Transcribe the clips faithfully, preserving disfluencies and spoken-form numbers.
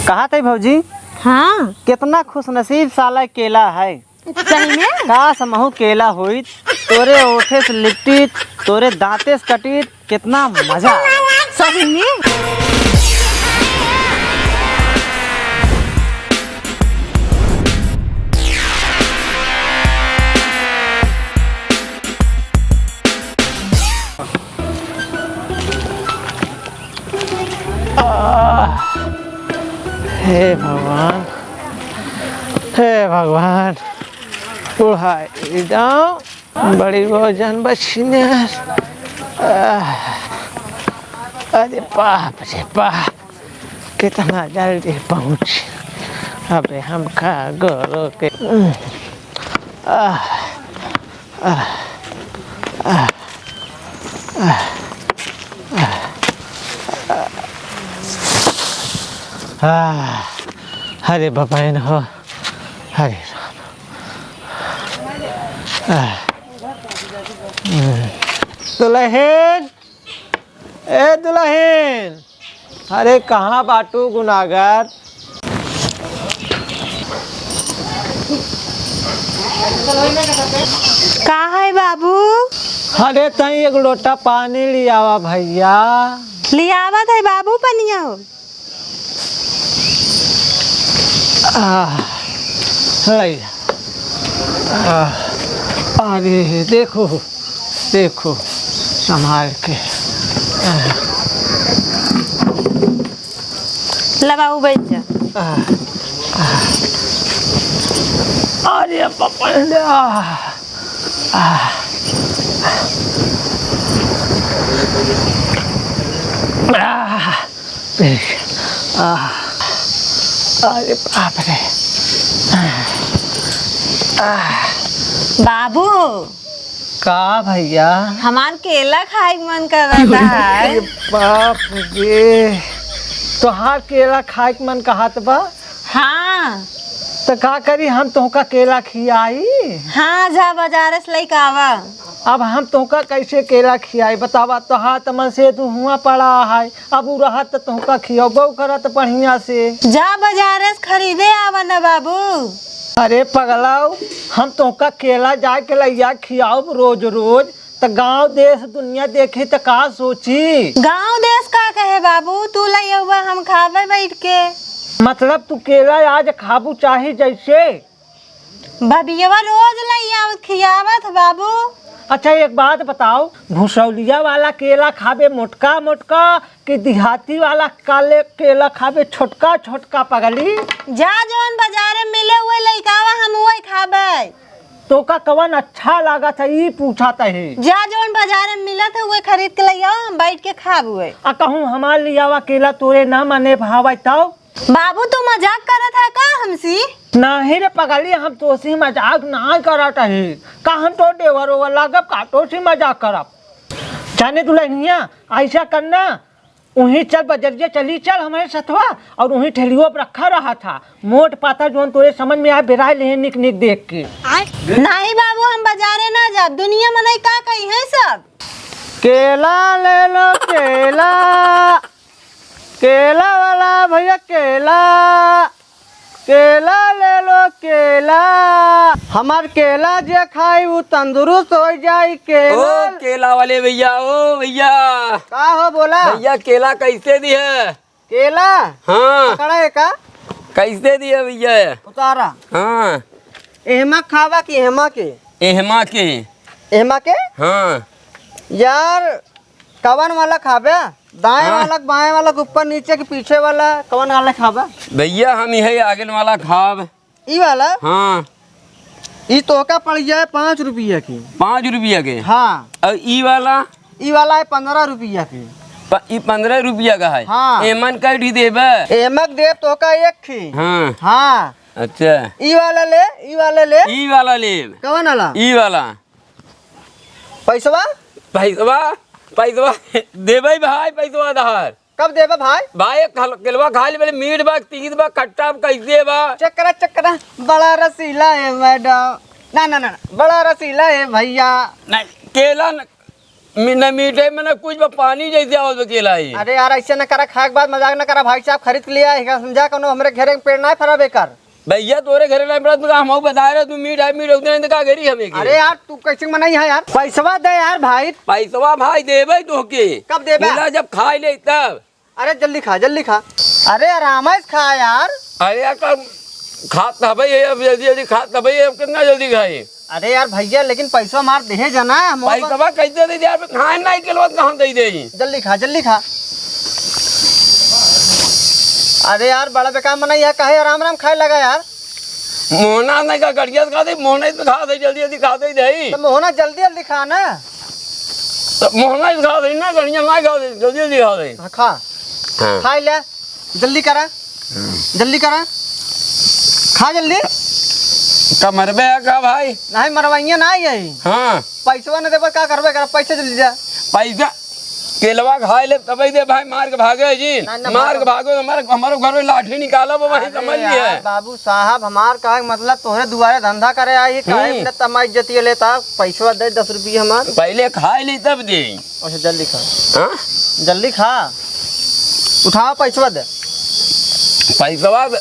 कहा तई भौजी? हाँ। कितना खुशनसीब साला केला है। सही में? काश हमहू केला होइत, तोरे ओठे से लिपटीत, तोरे दांते से कटीत, कितना मजा आवे। सही में? आह, हे भगवान, हे भगवान, बुढ़ाई जाओ, बड़ी वजन बछिया। आह, अरे बाप रे बाप, कितना जल्दी पहुँच। अबे हम का गोरो के, आह, आह, आह, आह, आह, आह, अरे बाबा, इन हो, अरे राम। आह, हम्म। दुलहिन, ए दुलहिन, अरे कहाँ बाटू गुनागर? का है बाबू? अरे तई एक लोटा पानी लियावा भैया। लियावत है बाबू पनिया हो। आह, लई। आह, अरे देखो, देखो, संभाल के। आह। ला बाबू, बैठ जा। आह, आह। अरे बाप रे, आह, आह। आह। आह, अरे बाप रे। आह, आह। बाबू। का भैया? हमार केला खाए के मन करत है। अरे बाप रे, तोहार केला खाए के मन कहत बा? हाँ। त का करी, हम तोहका केला खियाई? हाँ, जा बाजारे से लइके आवा। अब हम तोहका कैसे केला खियाई, बतावा? तोहार त मन से तू हुआ पड़ा है। अब उ रहत त तोहका खियौबो करत बढ़िया से। जा बाजारे से खरीदे आवा न बाबू। अरे पगलाऊ, हम तोहका केला जाए के लइया खियाउब रोज रोज, त गाँव देश दुनिया देखी त का सोची? गाँव देश का कहे बाबू, तू लइयौबा हम खाबे बैठ के। मतलब तू केला आज खाबू चाही जैसे? भबियवा रोज लइ आवत खियावत ह बाबू। अच्छा, एक बात बताओ, भुसौलिया वाला केला खाबे मोटका मोटका कि देहाती वाला काले केला खाबे छोटका छोटका पगली? जा जौन बाजारे में मिले उहे लइके आवा, हम उहे खाबे। तोका कवन अच्छा लागत है, ई पूछत है। जा जौन बाजारे में मिलत है उहे खरीद के लइ आओ, हम बैठ के खाब उहे। आ कहूँ हमार लियावा केला तोरे ना मने भावे तब? बाबू, तू मजाक करत है का हमसी? नाहीं रे पगली, हम तोसी मजाक ना करत हई। का हम तो देवर ओवर लागब का तोसी मजाक करब? जाने दुलहिनिया, ऐसा करना, उहीं चल बजरिया चली चल हमरे सथवा, और उहीं ठेलियो पर रखा रहा था। मोट पातर जौन तोरे समझ में आए, बेराय लेहे निक निक देख के। नाहीं बाबू, हम बजारे ना जाब, दुनिया मनई का कही है सब। केला ले लो केला, केला वाला भैया केला, केला ले लो केला। हमार केला जे खाई उ तंदुरुस्त होइ जाई। केला ओ केला वाले भैया, ओ भैया। का हो बोला? भैया केला कैसे दिहे? केला? हाँ। पकड़ा है का? कैसे दिहे भैया? उतारा। हाँ। एहमा खावा कि एहमा के? एहमा के। एहमा के? हाँ। यार, कवन वाला खाबे? दाएं हाँ। वाला, बाएं वाला, ऊपर नीचे के पीछे वाला, कवन वाला खाबे? भैया, हम इहे आगे वाला खाब। ई वाला? हाँ। ई तोहका पड़ जाए पाँच रुपया के। पाँच रुपया के? हाँ। और ई वाला? ई वाला है पन्द्रह रुपया के। प-, ई पन्द्रह रुपया का है? हाँ। एमन कै ठी देबे? एमक देब तोहका एक ठी। हाँ। हाँ। अच्छा। ई वाला ले, ई वाला ले। ई वाला ले। कवन वाला? ई वाला। पैसवा? पैसवा, पैसवा देबै भाई, पैसवा आधार। कब देबा भाई? भाई, कल-, केलवा खा ले, पहले मीठ बा, तीत बा, खट्टा बा, कैसे बा? चेक करा, चेक करा। बड़ा रसीला है मैडम। ना, ना, ना, ना, बड़ा रसीला है भैया। नहीं, केला न-, मी-, न मीठे में न कुछ, बस पानी जैसे आवत बा केला ही। अरे यार, ऐसे न करा, खाए के बाद मजाक न करा भाई साहब, खरीद के लिया है, समझा, कोनो हमरे घरे में पेड़ ना फरा बेकार। भैया, तोरे घरे ना फरा, तो हम बताए रहे, तू मीठा, मीठा, उतने तो का करी हमें के? अरे यार, तू कैसे मनाई है यार? पैसवा दे यार भाई। पैसवा भाई देबे तोहके। कब देबे? बोला जब खाई ले तब। अरे जल्दी खा, जल्दी खा। अरे आराम से खा यार। अरे यार, कब खात हबे ये, अब जल्दी जल्दी खात हबे ये, अब कितना जल्दी खाई? अरे यार भैया, लेकिन पैसा मार देहे जना, हम पैसा कैसे दे दे यार? खाए नहीं के लोग कहाँ दे दे? जल्दी खा, जल्दी खा। अरे यार, बड़ा बेकार मना यार, काहे आराम आराम खाए लगा यार? मोहना नहीं का गड़िया खा दे, मोहना ही तो खा दे, जल्दी जल्दी खा दे दे। तो मोहना जल्दी जल्दी खा ना। तो मोहना ही खा दे ना, गड़िया ना खा दे, जल्दी जल्दी खा दे। हाँ, खा। हाँ। खा ले, जल्दी करा, जल्दी करा, खा जल्दी। का मरबे है का भाई? नहीं, मरवाइया ना यही। हाँ। पैसवा न देबे, का करबे, कर पैसे जल्दी जा। पैसा केलवा खाए ले तबे दे भाई, मार के भागे जी। ना, ना, मार के भागो। भागो, हमारे, हमारे घर में लाठी निकाला, वो वही अरे समझ यार, लिए। बाबू साहब, हमार कहे के मतलब तोहरे दुआरे धंधा करे आई, काहे हम्म। इतना तमाई जतिये लेता, पैसवा दे दस रुपये हमार। पहले खाए ले तब दे। अच्छा, जल्दी खा। हाँ? जल्दी खा। उठाओ पैसवा दे। पैसवा दे।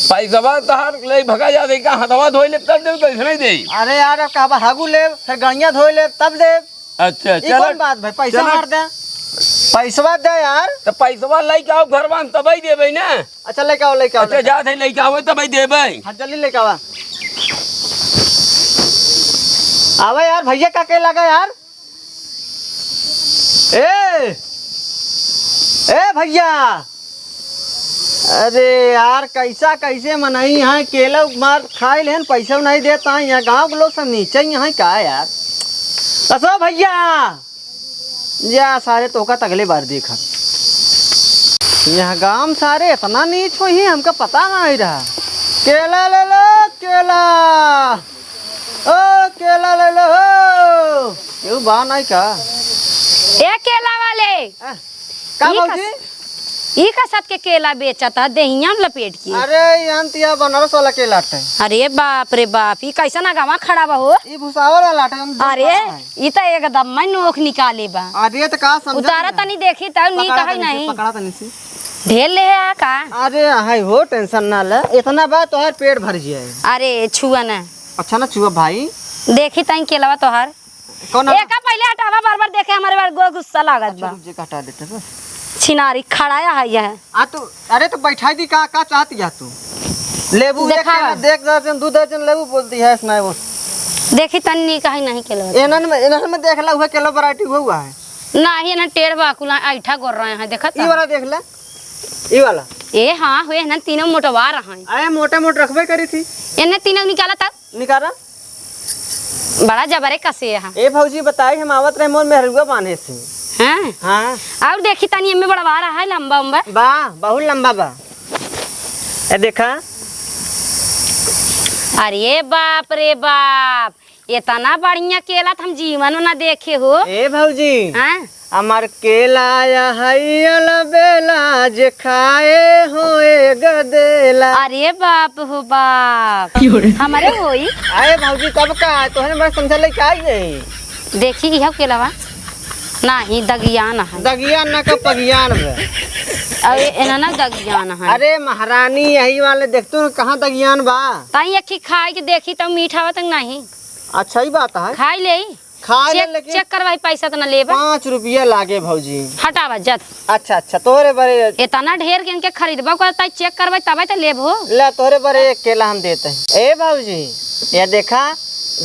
पैसवा तहार ले भगा जा दे का, हथवा धोई ले तब दे, कैसे नहीं दे? अरे यार, अब कहबा हगू ले, फिर गड़िया धोई ले तब दे। अच्छा, ई चलो। कौन बात भाई? पैसा चलो। मार दे। पैसवा दे यार। तो पैसवा लेके आओ घर में, तबे देबे ना। अच्छा, लेके आओ, लेके आओ, अच्छा, लेके आओ। जात है, लेके आओ, तबे देबे। हाँ, जल्दी लेके आवा। आवा यार, भैया का के लगा यार? ए, ए भैया, अरे यार, कैसा कैसे मनई है, केला मार खाए लेन, पैसा नहीं देता है, यहाँ गाँव के लोग सब नीचे ही हैं का यार? असो भैया, जा सारे, तोका त अगले बार देखा। यहाँ गाँव सारे इतना नीच होई है, हमका पता नहीं रहा। केला ले लो, केला। ओ, केला ले लो हो। केहू बा नहीं का? ए, केला वाले। आ, का ई का भौजी? स-, ई का सबके केला बेचत ह, देहिया में लपेट के? अरे, ई अंतिया बनारस वाला केला हटे। अरे बाप रे बाप, ई कैसन अगवा खड़ा बा हो? ई भुसावल वाला हटे, हम अरे, देख पाए। ई त एकदम मैं नोख निकाले बा। अरे, त का समझत उतारा नहीं? तनी देखी, तब नी पकड़ा कहे तनी से, नहीं। पकड़ा तनी से। ढेर ले है आ का? अरे, हाय हो, tension ना ले, इतना बा तोहार पेट भर जाए। अरे, छुआ ना। अच्छा ना छुआ भाई। देखी तई केलवा तोहार। कौन है? एका पहले हटावा, बार बार देखे हमारे बार गो गुस्सा लागत अच्छा, बा। रुक जे, हटा देते बा। छिनारी खड़ाया है यह। आ तू, अरे तो बैठाई दी का, का चाहती है तू? लेबू एक देखावा। केला, देख दर्जन, दू दर्जन लेबू बोलती है, इसमें वो। देखी तन्नी कहीं नहीं केलवा। एनन में, एनन में देख ला, हुए केलो variety हुआ हुआ है। नाही, एनन टेढ़ बा, कुला ऐठा गोर रहे हैं, देखत ई है। वाला देख ले, ई वाला। ए हाँ, हुए एनन तीनों मोटवा रहे हैं। अरे मोटा मोट रखबे करी थी। एनन तीनों निकाला तब। निकाला। बड़ा जबरे कसे है। ए भौजी बताई, हम आवत रहे मोर मेहरुआ बांधे से। हाँ? हाँ। और देखी तनी एमे बड़वा रहा है, लंबा उम्बा। बा, बहुत लंबा बा। ए देखा। अरे बाप रे बाप, इतना बढ़िया केला त हम जीवन में ना देखे हो। ए भौजी। हाँ? हमार केला या हई अलबेला, जे खाए होए गदेला। अरे बाप हो बाप, क्यों रे? हमरे होई। अरे भौजी, तब का, तोहरे बड़ा समझा लेके आई है। देखी इहो केलवा, नाही दगियान है। दगियान ना का पगियान बे। अरे एना ना दगियान है। अरे महारानी, यही वाले देख तू कहाँ दगियान बा। ताई अखी खाई के देखी तब मीठा बा तक नाही। अच्छा ही बात है। खाई ले। खा ले, चेक, लेकिन चेक करवाई, पैसा त ना लेबा। पाँच रुपया लागे भौजी। हटावा जत। अच्छा, अच्छा, तोहरे बरे। इतना ढेर के इनके खरीदबा करता, चेक करवाई तबे त लेब हो। ले, तोहरे बरे एक केला हम देते हैं। ए भौजी, ये देखा,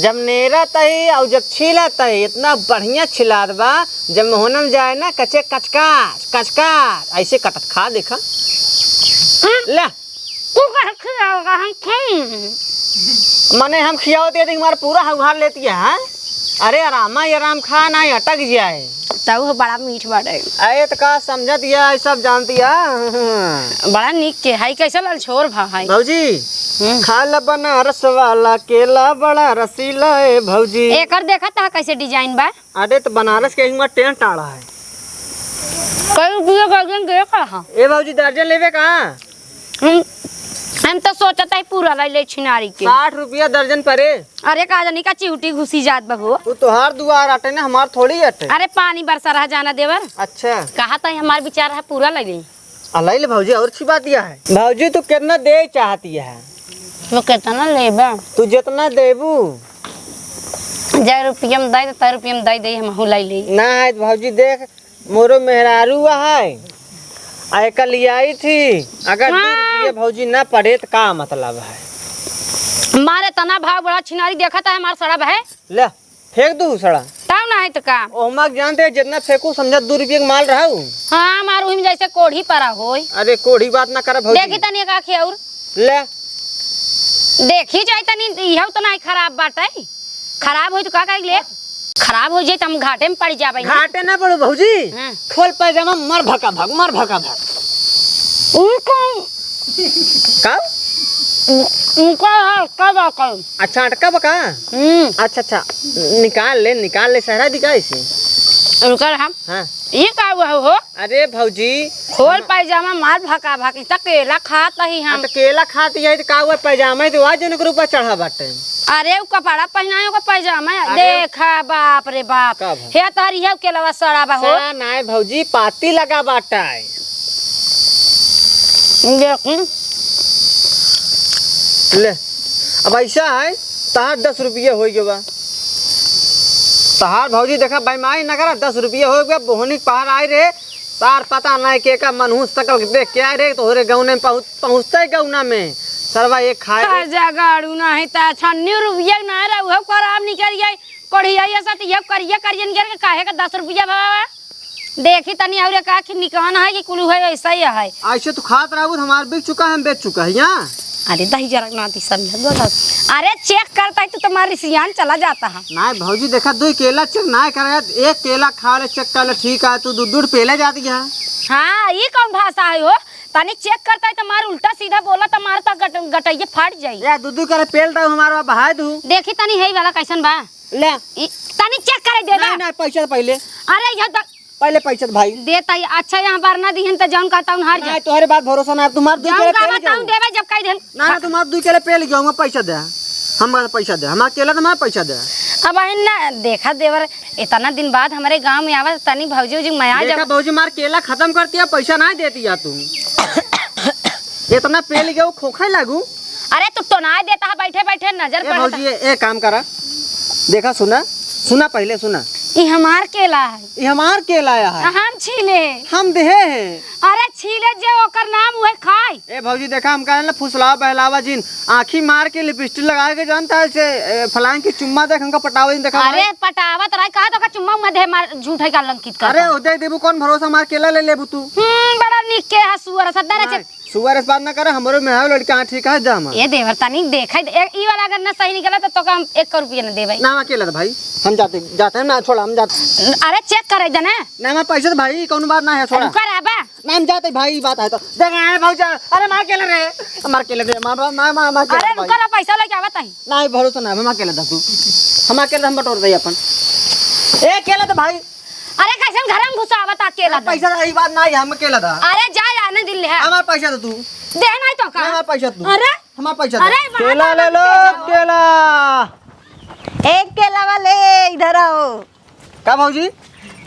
जब नेरा तही और जब छीला तही, इतना बढ़िया छिलात बा, जब मुहनम जाए ना, कचे कचकाच, कचकाच, ऐसे कटत खा, देखा। हम्म। ले। तू काहे खियाओगा? हम खाई। मने हम खियाओ ते देख, हमारा पूरा हौहार लेती है, हाँ? अरे आरामा, ये आराम खा ना, ये अटक जाए। तब वो बड़ा मीठ बाटे। अरे तो का समझत या, ये सब जानती है। बड़ा नीक के है, कैसे ललछोर भा है। भौजी, हम्म। खा ल बनारस वाला केला, बड़ा रसीला है भौजी। एकर देखा ता कैसे design बा? अरे तो बनारस के हिंगवा टेढ़ टाढ़ा है। कई रुपये दर्जन दे का है? ए भौजी, दर्जन लेबे का? हम हम तो सोचत है पूरा लइ ले छिनारी के। साठ रुपया दर्जन परे। अरे का जानी का चिहुटी घुसी जात बा हो। तू तोहार दुआर अटे ना, हमार थोड़ी अटे। अरे पानी बरसा रहा जाना देवर। अच्छा। कहा था हमार विचार है पूरा लइ ले। आ, लइ ले भौजी, और अच्छी बात यह है। भौजी, तू कितना दे चाहती है? वो कितना लेबा? तू जितना देबू। जय रुपया में दे दे, तय रुपया में दे दे, हम हूँ लइ ले। ना है तो भौजी, देख, मोरो मेहरारू है, आ एका लियाई थी, अगर दू हाँ। रुपया भौजी ना पड़े तो का मतलब है? मारे तना भाव बड़ा छिनारी देखत है, हमार सड़ब है। ले, फेंक दू सड़ा। तब ना है तो का? ओहमा के जानते हैं, जितना फेंकू समझा दू रुपये के माल रहा। हाँ, मार उही में जैसे कोढ़ी परा होई। अरे कोढ़ी बात ना करे भौजी। देखी तनी एक आँखी और। ले। देखी जाए तनी, इहउ तो नहीं खराब बाटे। खराब होई तो का करी ले? खराब हो जाए तो हम घाटे में पड़ जाबे ना। घाटे ना पड़ो भौजी। हाँ। खोल पैजामा, मार भका भक, मार भका भक। उनको का? उनका है, का बात है? अच्छा, अटका बा का? हम्म। अच्छा, अच्छा, निकाल ले, निकाल ले, सहरा दी का इसे? रुका रहा। हाँ। ये का हुआ हो? अरे भौजी, खोल हम पैजामा, मार भका भक, ई त केला खात ही हम। हाँ, तो केला खात ही है, तो का हुआ? पैजामा ही तो आज उनके ऊपर चढ़ा बाटे। अरे, उ कपड़ा पहनाए, ओकर पैजामा है। अरे। देखा, बाप रे बाप। का भौजी? हे, तोहर इहे केलवा सड़ा बा हो। सड़ा नाय भौजी, पाती लगा बाटा है। देखी। ले, अब ऐसा है, तहार दस रुपया होइ गवा। तहार भौजी देखा, बेईमानी ना करा, दस रुपया होइ गवा, बोहनी के पहाड़ आए रे, तार पता नहीं के का मनहूस सकल के देख के आए रे, तोहरे गौने में पहुँच, पहुँचते गौना में, सरवा एक खाए रे। ताजा गाड़ू नहीं ता छन्नी रुपया ना रहा, उहो खराब निकल गई। कोढ़िया ये सब, ये करिया करिया निकल के काहे का दस रुपया बाबा? देखी तनी और का कि निकान है कि कुलू है, ऐसा ही है। ऐसे तो खात रहू, हमार बिक चुका है, हम बेच चुका है यहाँ। अरे दही जरा ना दी सब, अरे चेक करता है तो तुम्हारी सियान चला जाता है। नहीं भौजी, देखा, दो केला चेक ना करे, एक केला खा ले, चेक कर ले, ठीक है, तू दू दू पेले जाती है। हाँ, ये कौन भाषा है हो? तनी चेक करता है तो मार उल्टा सीधा बोला तो मार तो गट-, गटइये फाट जाई। या दू दू करे पेल दो, हमारा बहाय दू। देखी तनी है वाला कैसन बा। ले। ई, तनी चेक करे दे ना। नहीं, नहीं, पैसा तो पहले। अरे, यह त- पहले पैसा तो भाई। देता ही, अच्छा, यहाँ बार ना दिहन त जौन कहता हूँ हार जा। नहीं, तोहरे बात भरोसा ना, तुम्हार दू जौन केले का पेल बताऊँ जाऊ। देवे जब कह देन। ना, ना, तुम्हार दू केले पेल गया, हमार पैसा दे। हमार पैसा दे, हमार केला तो हमार पैसा दे। अब है ना, देखा देवर, इतना दिन बाद हमारे गाँव में आवा, तनी भौजी उजी मया देखा जब भौजी, मार केला खत्म करती है, पैसा ना देती है तू। इतना पेल गया, वो खोखे लागू। अरे, तू टोनाए देता है बैठे बैठे, नजर ए पड़ता। भौजी, ए, ए काम करा, देखा, सुना, सुना, पहले सुना। ई हमार केला है। ई हमार केला है। हम छीले। हम देहे हैं। अरे, छीले जे ओकर नाम उहे खाई। ए भौजी, देखा, हम कहे ना, फुसलावा बहलावा जिन, आँखी मार के लिपस्टिक लगा के जानता है से, ए, फलान की चुम्मा देख, हमका पटावे जिन, देखा अरे, भाई। पटावत रहे, कहा तो का चुम्मा उम्मा दे मार, झूठे का लंकित करता। अरे, ओ दे देबू, कौन भरोसा, मार केला ले लेबू तू। हम्म, बड़ा निक के हसुअर सदर नहीं। सुअर से बात ना करे, हमरो में है लड़का, हाँ, ठीक है, जा हमार। ए देवर, तनी देखे, ए, ई वाला अगर ना सही निकला, तो तोका हम एक रुपया ना देबै। ना, हम अकेला था भाई, हम जाते, जाते हैं ना, छोड़ा, हम जाते। अरे, चेक करे दे ना। ना, हमार पैसा तो भाई, कौन बात ना है, छोड़ा। रुका रहा बा। ना, हम जाते भाई, ई बात है तो। देख, ए भौजा, अरे, मार केला रे, मार केला रे, मार, मार, मार, मार, मार केला अरे, भाई। रुका रहा, पैसा लेके आवत है। ना, भरोसा ना, हम अकेला था तू, हम अकेला, हम बटोर दे अपन। ए, केला तो भाई। अरे, कैसन घर में घुसावत अकेला अरे, दे? पैसा रही बात नहीं, हम अकेला था। अरे, जा, आने दिल है। हमार पैसा दे तू। दे नहीं तो का? हमार पैसा तू। अरे। हमार पैसा दे। अरे, केला ले लो, केला। एक केला वाले, इधर आओ। का भौजी?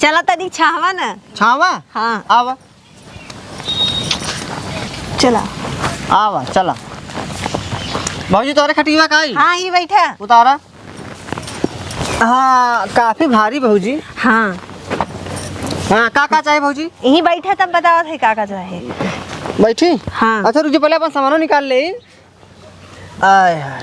चला तनी छावा ना। छावा? हाँ। आवा। चला। आवा, चला। भौजी, तोरे खटिया का ही? हाँ, ही बैठा। उतारा। हाँ, काफी भारी भौजी। हाँ। हाँ, का, का चाही भौजी? यहीं बैठा, तब बतावत है का, का चाही। बैठी? हाँ। अच्छा, रुक जा, पहले अपन सामानो निकाल ले। आय हाय।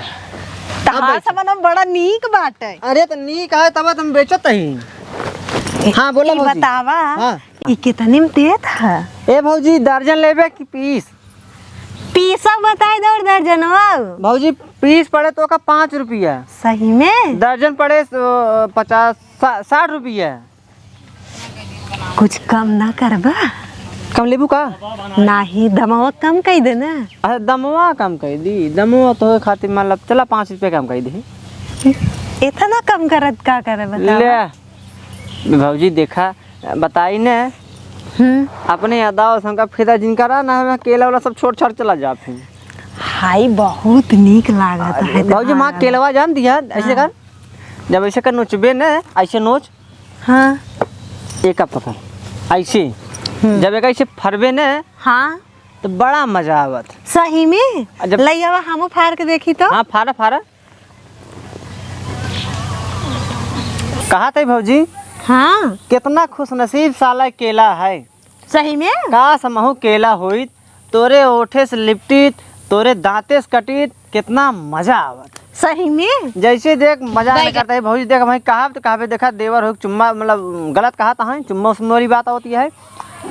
तहार अब बैठ। सामानो बड़ा नीक बाटे। अरे, तो नीक है, तब तो हम बेचत ही। हाँ, बोला ई भौजी। बतावा, हाँ। ई कितने में देत है? ए भौजी, दर्जन लेबे कि पीस? पीसा बताई दे और दर्जनवा। भौजी, पीस पड़े तो का पाँच रुपया। सही में? दर्जन पड़े, अ, पचास, सा-, साठ रुपया। कुछ कम ना करबा? कम लेबू का? नाही, दमवा कम कई दे ना। अरे, दमवा कम कई दी, दमवा तो खातिर मतलब चला पाँच रुपया कम कई दी। इतना कम करत का करे बतावा? ले, भौजी देखा, बताई ने, हम्म। अपने यादा और हमका फिदा जिन करा ना, हमें केला वाला सब छोड़ छाड़ चला जात है। भाई, बहुत नीक लागत है भौजी, माँ तोहार। केलवा जान दिया, ऐसे हाँ। कर, जब ऐसे कर नोचबे न, ऐसे नोच। हाँ। एक पकड़, ऐसे। हम्म। जब एक ऐसे फरबे न, हाँ। तो बड़ा मजा आवत। सही में? आ, जब लइयावा हमहू फार के देखी तो। हाँ, फारा, फारा। कहा थे भौजी? हाँ। कितना खुशनसीब साला केला है। सही में? काश हमहू केला होइत, तोरे ओठे से लिपटीत, तोरे दांते से कटीत, कितना मजा आवत। सही में? जैसे देख, मजा नहीं बैग- करता है भौजी। देख, भाई कहा तो कहा पे देखा, देवर हो चुम्मा, मतलब गलत कहा था, चुम्मा उसमें वाली बात होती है,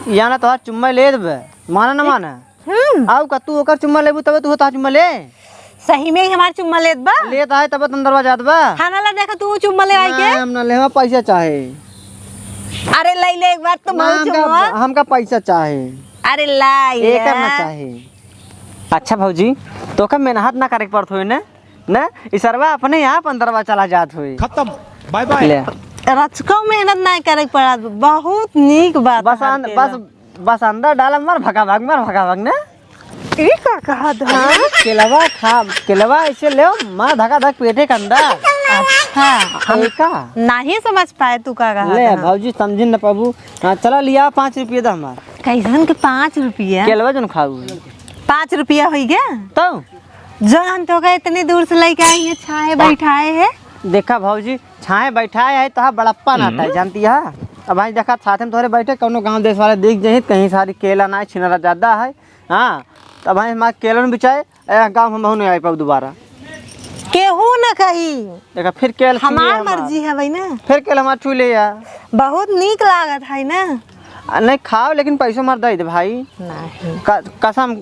या ना तो चुम्मा ले देबे, माना ना माना। हम्म। आउ का, तू ओकर चुम्मा लेबू तबे तू होता चुम्मा ले। सही में ही हमार चुम्मा लेत बा? लेत आए तबे तो अंदरवा जात बा। खाना ला देखा, तू चुम्मा ले आई के? ना, हम ना ले, हमार पैसा चाहे। अरे लाई ले एक बार तो ना, मऊ हमका, चुम्मा। हमका पैसा चाहे। अरे लाई एक ले। ना चाहे। अच्छा भौजी, तोका मेहनत ना करे के पड़त होई ना? ना, ई सरवा अपने आप अंदरवा चला जात होई। खत्म, बाय बाय। ले। रचको मेहनत ना करे के पड़त, बहुत नीक बात बस बात आन-, केला। बस बस अंदर डाला, मार भगा भाग, मार भगा भाग ना। ई का कहत ह? केलवा खा, केलवा ऐसे ले, मार धका धक पेटे के अंदर। अच्छा, हम ए का? नाही समझ पाए तू का कहत ले ह। भौजी, समझी न पाबू। हाँ, चला लिया, पाँच रुपये दा हमार। कैसन के पाँच रुपया? केलवा जन खाऊ। पाँच रुपया होई गया? तो? जो हम तोका इतनी दूर से लेके आई है, छाए हाँ। बैठाए है। देखा भौजी, छाए बैठाए है तो बड़प्पा ना आता है, हम्म। जानती है? अब भाई देखा, साथ में तोहरे बैठे, कौनो गाँव देश वाले दिख जाही, कहीं सारी केला ना है, छिनरा ज्यादा है। हाँ, तो भाई हमारे केला न बिचाए, ए, गाँव हम नहीं आ पाऊ दोबारा। केहू न कही। देखा, फिर केल हमार छुई हमार। मर्जी है भाई ना। फिर केल हमार छुई ले यार। बहुत नीक लागत है ना। आ, नहीं खाओ, लेकिन पैसो मार दे दे भाई। नहीं। क-, कसम,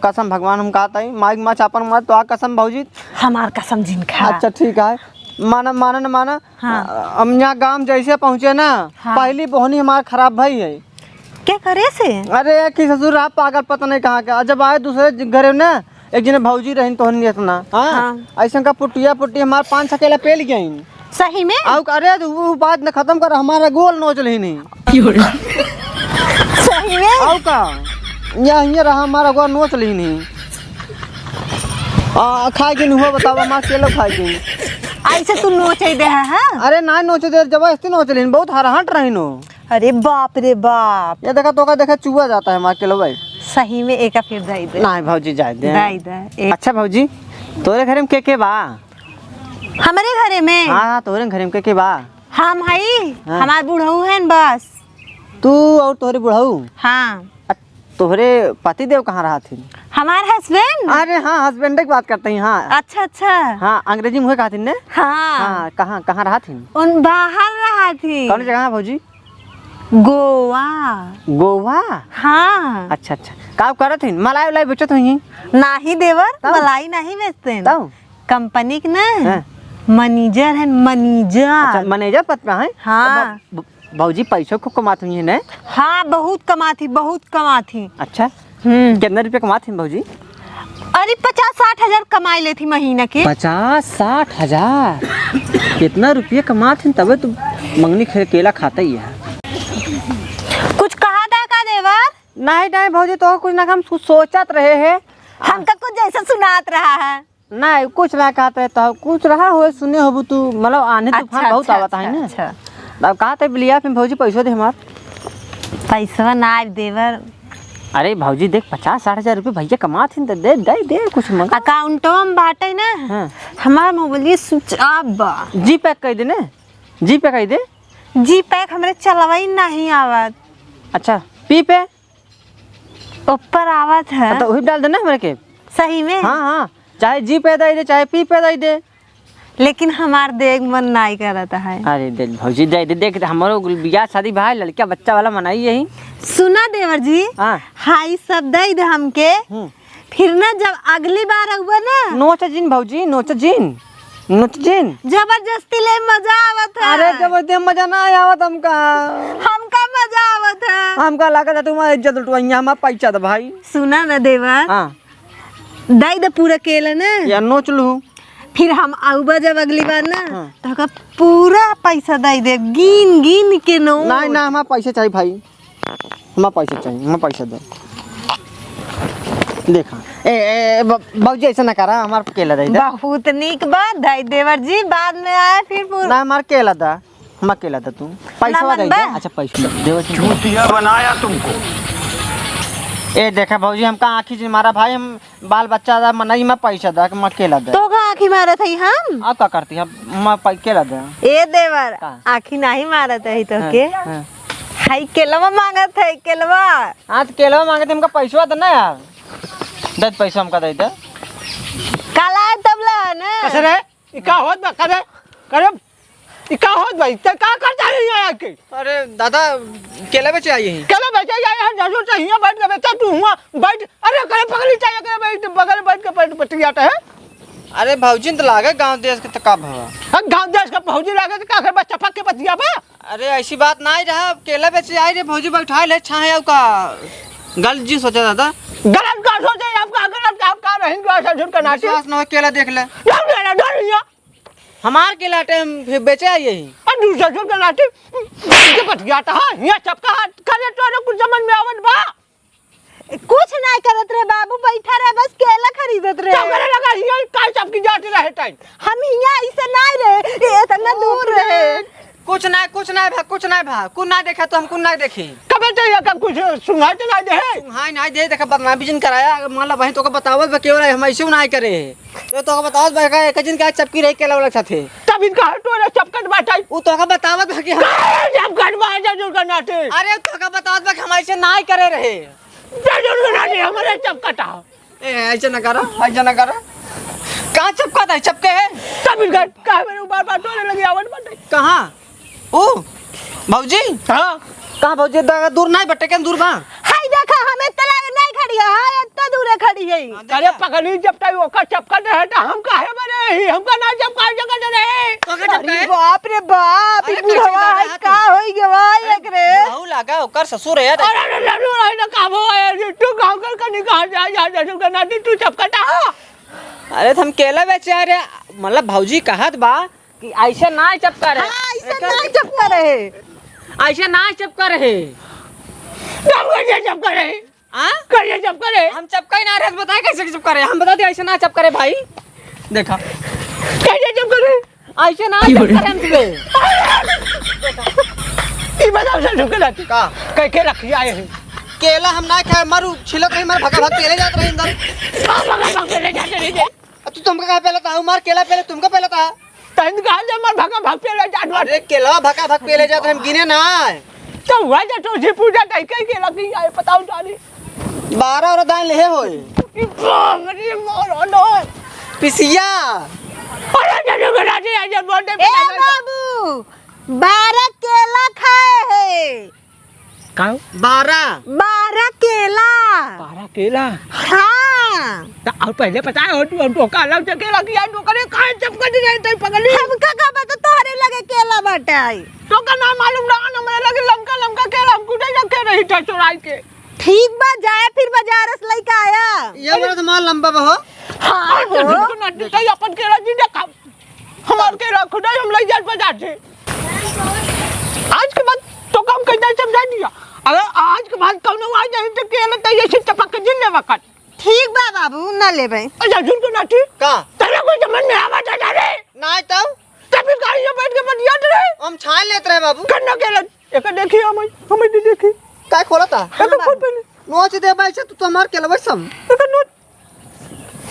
कसम भगवान हम कहता है, माइक माच आपन मार तो आ कसम भौजी। हमार कसम जिन खा। अच्छा, ठीक है, माना, माना न माना। हाँ। अ, हम यहाँ गाँव जैसे पहुँचे ना, हाँ। पहली बोहनी हमार खराब भई है। क्या करे से? अरे, एक ही ससुर रहा पागल, पता नहीं कहाँ का। जब आए दूसरे ज-, घरे ना, एक जने भौजी रहिन तोहन नियत ना, हाँ? हाँ। ऐसन का पुटिया पुटी हमार पाँच छकेला पेल गइन। सही में? आउ का, अरे, उ, उ बात न खत्म कर, हमारा गोल नोच लेनी। सही में? आउ का? या हियाँ रहा, हमारा गोल नोच लेनी। आ, खाए के नहीं हुआ, बतावा, हमार केला खाए के। ऐसे तू नोचे दे है, हाँ? अरे, ना नोचे दे, जबरदस्ती नोच लेनी, बहुत हरहट रहिन हो। अरे बाप रे बाप। ये देखा, तोका देखा, चुआ जाता है हमार केलवा। सही में एका फिर दे दे। नहीं भौजी, जाए दे। दे दे, एक अच्छा भौजी, तोरे घरे में के के बा? हमरे घरे में? हाँ, हाँ, तोरे घरे में के के बा? हम हई, हाँ। हमार बुढ़ऊ हैं बस। तू और तोहरे बुढ़ऊ? हाँ। अ, तोहरे पति देव कहाँ रहत हिन? हमार husband? अरे हाँ, husband की बात करते हैं, हाँ। अच्छा, अच्छा। हाँ, अंग्रेजी में कहत हिन ने? हाँ। हाँ, कहाँ, कहाँ रहत हिन? उन बाहर रहत हिन। कौन जगह है भौजी? गोवा। गोवा? हाँ। अच्छा, अच्छा। का करत हिन? मलाई उलाई बेचत हुई? नाही देवर, तब? मलाई नाही बेचते हैं। तब? कंपनी के ना हाँ। manager है, manager। अच्छा, manager पद पे है? हाँ। तो ब-, ब-, भौजी पैसो खूब कमात हुई है ने? हाँ, बहुत कमात ही, बहुत कमात ही। अच्छा। हम्म। कितना रुपया कमात हैं भौजी? अरे, पचास साठ हजार कमाई लेती महीना के। पचास साठ हजार? कितना रुपया कमात हैं, तबे तो मंगनी खे-, केला खाता ही है। कुछ कहा था का देवर? नहीं, नहीं भौजी, तो कुछ ना, हम सो-, सोचत रहे हैं। हमका कुछ जैसा सुनात रहा है। नहीं, कुछ ना कहत रहे तो, कुछ रहा हो, सुने होबू तू, मतलब आन्ही तूफान अच्छा, बहुत अच्छा, आवत है अच्छा, ना। अच्छा। अब कहत है बिलिया पे भौजी पैसो दे हमार। पैसवा ना आइब देवर। अरे भौजी देख, पचास साठ हजार रुपये भैया कमात हैं, दे, दे, दे, दे, कुछ मंगा। अकाउंटवा में बाटे ना, हाँ। हमार मोबाइल switch off बा। G Pay कइ दे ना, G Pay कइ दे। G Pay हमरे चलवाई नहीं आवत। अच्छा, P Pay? ऊपर आवत है। तो वही डाल देना हमरे के। सही में? हाँ, हाँ, चाहे G Pay दे दे, चाहे P Pay दे दे। लेकिन हमार देख मन नाई करत है। अरे देख भौजी, दे दे, देख, हमरो बियाह शादी भाई, लड़का बच्चा वाला मनाई यही। सुना देवर जी, हाँ। हाई सब दे दे हमके। हम्म। फिर ना जब अगली बार अउबा ना। नोच जिन भौजी, नोच जिन। नोच जिन। जबरदस्ती ले मजा आवत है। अरे जबरदस्ती मजा ना आवत हमका। हमका मजा आवत है। हमका लागत है तुम्हारा इज्जत लुटवाइया, हमारा पैसा दे भाई। सुना ना देवर। हाँ। दे दे पूरा केला ना। या नोच लू। फिर हम अउबा जब अगली बार ना, हाँ। तो ओकर पूरा पैसा दे दे, गिन गिन के नोट। नहीं, ना, हमारा पैसा चाहिए भाई, हमारा पैसा चाहिए, हमारा पैसा दे। देखा, ए, ए, ए, ब-, बाबूजी, ऐसा ना करा, हमार केला दे दे। बहुत नीक बात, दाई देवर जी, बाद में आए फिर पूर- ना, हमार केला दा, हमार केला दा तू। पैसा ना दे दे। मनबा? अच्छा, पैसा दे, देवर जी। चूतिया बनाया तुमको। ए, देखा बाबूजी, हमका आँखी से मारा भाई, हम बाल बच्चा दा, मनई में पैसा दा, हमार केला दा। तो का आँखी मारत है हम? आप का करती, हम, हमार पै-, केला दा। ए देवर, का? आँखी नहीं मारत है तो हाँ, के? हाँ। हाई केलवा मांगत है, केलवा। हाँ, तो केलवा मांगत है, हमका पैसवा दे ना यार। दे पैसा हमका दे दे। काला है तबला है ना? कैसे रे? ई का होत बा? करे, करे, ई का होत बा? ई ते का करता है यहाँ आके? अरे दादा, केला बेचे आई है। केला बेचे आई है, जरूर से हियाँ बैठ के बेचा, तू हुआँ बैठ। अरे करे पगली चाहिए, करे बैठ, बगल बैठ के बैठ, बतियाता है। अरे भौजी, तो लागे गाँव देश के तो का भवा? अब गाँव देश का भौजी लागे तो का करबा, चपक के बतियाबा? अरे, ऐसी बात नाहीं रहा, केला बेचे आई रे, भौजी बैठाए ले, छाहे आउ का? गलत जी सोचा दादा। गलत का सोचे, हम का गलत, हम का रही, जो ससुर का नाती। विश्वास न हो, केला देख ले। जाओ ले ना, डर लिया। हमार केला टाइम फिर बेचे आई यही। अब दूसरा ससुर का नाती, के बतियाता है, यहाँ सबका हाथ करे, तोरे कुछ समझ में आवत बा? कुछ नाहीं करत रहे बाबू, बैठा रहे, बस केला खरीदत रहे। तो करे लगा, हियाँ का सबकी जात रहे टाइम। हम हियाँ ऐसे नाहीं रहे, ये इतना दूर रहे। कुछ नाहीं, कुछ नाहीं भा, कुछ नाहीं भा, कुछ नाहीं देखा तो हम कुछ नाहीं देखी। कबे तो ये का कुछ सुंघाई तो नाहीं दे? सुंघाई नाहीं दे, देखा बदनामी जिन कराया, अगर मान ला बहिन तोका बतावत बा केवल हम ऐसे नाहीं करे। तो तोका बतावत बा का एक जिन का चपकी रही केला वाला साथे। तब इनका हटो रे चपकट बाटाई। उ तोका बतावत बा कि हम काहे चपकट बाटा जो का नाते? अरे तोका बतावत बा कि हम ऐसे नाहीं करे रहे। जा जो का नाते हमारे चपकटा। ए, ऐसे ना करा, ऐसे ना करा। कहाँ चपका था? चपके है? तब इनका काहे मेरे बार बार टोले लगे आवत बाटे। कहाँ? ओ, भौजी? हाँ? कहाँ भौजी? द-, दूर नाहीं बटे, केन दूर बा? हाय देखा, हम इतना लागे नाहीं खड़ी है, हाँ, इतना दूर है खड़ी है। हाँ, अरे देखा। पगली, जब तक ओकर चपका दे है, तो हम काहे मरे ही? हमका ना चपका जगह दे रहे। तो का चपका अरे है? बाप रे बाप, अरे ई बुढ़वा कैसे है, का होई गवा अरे एक रे? बुढ़ऊ लागा, ओकर ससुर है। अरे, अरे, अरे, अरे, ना का हो, अरे, तू गाँव कर कनी कहाँ जा, जा, जा, जा, ना, तू चपका टा। अरे, तो हम केला बेचे आ रे, मतलब भौजी कहत बा, कि ऐसे ना चपका रहे। हाँ, ऐसे ना चपका रहे। ऐसे ना चपका रहे। हम कैसे चपका रहे? हाँ? कैसे चपका रहे? हम चपका ही ना रहे, बताए कैसे चपका रहे? हम बता दे, ऐसे ना चपका रहे भाई। देखा। कैसे चपका रहे? ऐसे ना चपका रहे हम तुझे। ई बताओ, सर, झुक के लाती। का? कह के रख लिया है। केला हम ना खाए, मारू छिलक नहीं, मार भगा भग पेले जात रहे अंदर। हाँ, भगा भग पेले जाते रहे। अब तू तुमका कहाँ पेलता? हमार केला पेले, तुमका पेलता? तहन कहा जे हमार भगा भग पेले जात बाटे। अरे केलवा भगा भग पेले जात, हम गिने ना। तो हुआ जे तुलसी पूजा तई कई केला की आए, बताओ जानी। बारह और दान लेहे होए। बाप रे, मोरो नो। पिसिया। अरे जरूर बना दे, आज बोलते ए बाबू, बारह केला खाए है। का हो? बारह। बारह केला। बारह केला? हाँ। त और पहले पता है, तू, तू का अलग से केला किया, तू करे काहे चपकत रहे तई पगली? हमका का पता तोहरे लगे केला बाटे आई। तो का ना मालूम रहा ना, मेरे लगे लमका लमका केला हम कुछ रखे रही था चुराई के। ठीक बा, जाए फिर बाजार से लेके आया। ये वाला तो माल लंबा बा हो। हाँ, हाँ, हो। तो झुक ना, तई अपन केला जी देखा। हमार केला खुदाई हम लई जात बाजार से। आज के बाद तो काम कैसे समझा दिया। अगर आज के बाद कौनो आ जाए तो केला तई ऐसे चपक के जिन लेवा कर। ठीक बा बाबू, ना लेबे। अच्छा, झुक ना ठीक। का? तेरे कोई समझ में आवा था रे? ना तो। तभी गाड़ी में बैठ के बतियात रहे। हम छान लेत रहे बाबू। कन्ना केला, एक देखी हम, हम दे देखी। काय खोला था? एक हाँ, खोल बाबू। पहले। नोच दे भाई से, तू तो हमार केलवा सम। एक नोच।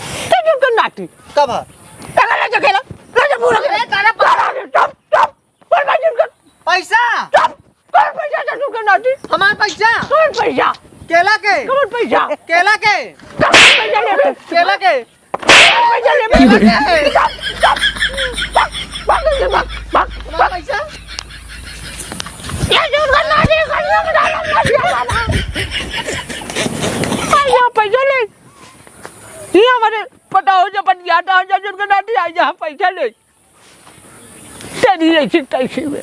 ते जो कर नाटी। कब है? एक ले जा केला, ले जा पूरा केला। अरे, तारा पा- चुप, चुप। बोल भाई, चुप कर। पैसा? चुप। कौन पैसा था तू के नाती? हमार पैसा। कौन पैसा? केला के। कौन पैसा? केला के। कौन पैसा ले? केला के। कौन पैसा ले? केला के। चुप, चुप। भाग, भाग, भाग, भाग, भाग। हमार पैसा? ये जो का नाती, का नाती, का नाती, का नाती। आ, यहाँ पैसा ले। ये हमारे पता हो जब बन गया था, जब उनका नाती आ, यहाँ पैसा ले। तेरी ऐसी तैसी में।